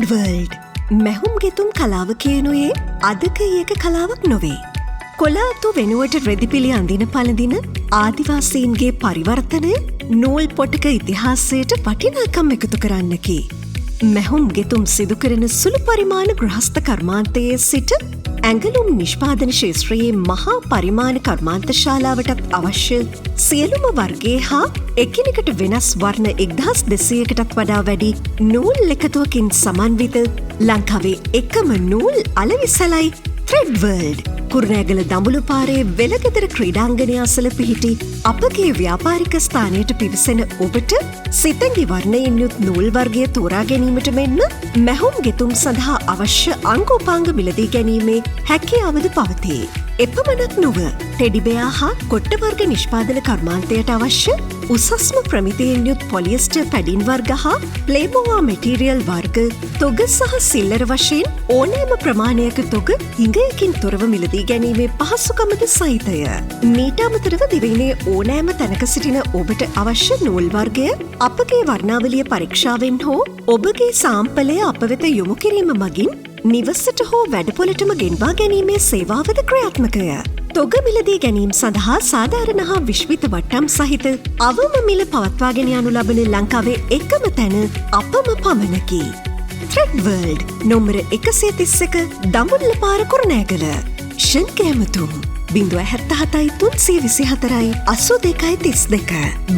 World. මැහුම් ගෙතුම් කලාව කියනුයේ අදක ඊයක කලාවක් නොවේ. කොලාතු වෙනුවට රෙදිපිලි අඳින පළඳින ආදිවාසීන්ගේ පරිවර්තනය නූල් පොටක ඉතිහාසයට වටිනාකම් එකතු කරන්නකි. මැහුම් ගෙතුම් සිදු කරන සුළු පරිමාණ ගෘහස්ත කර්මාන්තයේ සිට ඇඟලුම් නිෂ්පාදන ක්ෂේත්‍රයේ මහා පරිමාණ කර්මාන්ත ශාලාවටත් අවශ්‍ය සියලුම වර්ගයේ හා එකිනෙකට වෙනස් වර්ණ 1200කටත් වඩා වැඩි නූල් එකතුවකින් සමන්විත ලංකාවේ එකම නූල් අලෙවිසලයි ත්‍රෙඩ් වර්ල්ඩ්. කුරුණෑගල දඹුලු පාරේ වෙලගෙදර ක්‍රීඩාංගණය අසල පිහිටි අපගේ ව්‍යාපාරික ස්ථානයට පිවිසෙන ඔබට සිතැඟි වර්ණයෙන් යුත් නූල් වර්ගය තෝරා ගැනීමට මෙන්ම මැහුම් ගෙතුම් සඳහා අවශ්‍ය අංගෝපාංග මිලදී ගැනීමේ හැකියාවද පවතී. එපමණක් නොව, ටෙඩිබෙයා හා කොට්ට වර්ග නිෂ්පාදන කර්මාන්තයට අවශ්‍ය උසස්ම ප්‍රමිතියෙන් යුත් පොලියස්ටර් පැඩින් වර්ග හා ප්ලේබෝවා මෙටීරියල් වර්ග තොග සහ සිල්ලර වශයෙන් ඕනෑම ප්‍රමාණයක තොග හිඟයකින් තොරව මිලදී ගැනීමේ පහසුකමද සහිතය. මීට අමතරව දිවයිනේ ඕනෑම තැනක සිටින ඔබට අවශ්‍ය නූල් වර්ගය අපගේ වර්ණාවලිය පරීක්ෂාවෙන් හෝ ඔබගේ සාම්පලය අප වෙත යොමු කිරීම මගින් නිවසට හෝ වැඩපොළටම ගෙන්වා ගැනීමේ සේවාවද ක්‍රියාත්මකය. තොග මිලදී ගැනීම සඳහා සාධාරණ හා විශ්මිත වට්ටම් සහිත අවම මිල පවත්වාගෙන යනු ලබන ලංකාවේ එකම තැන අපම පමණකි. ත්‍රෙඩ් වර්ල්ඩ්, නොම්බර 131, දඹුල්ල පාර, කුරුණෑගල. ෂණික ඇමතුම් 077 324 82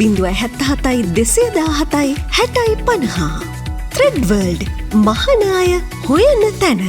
32, 077 217 60 50. ත්‍රෙඩ් වර්ල්ඩ්, මහන අය හොයන තැන.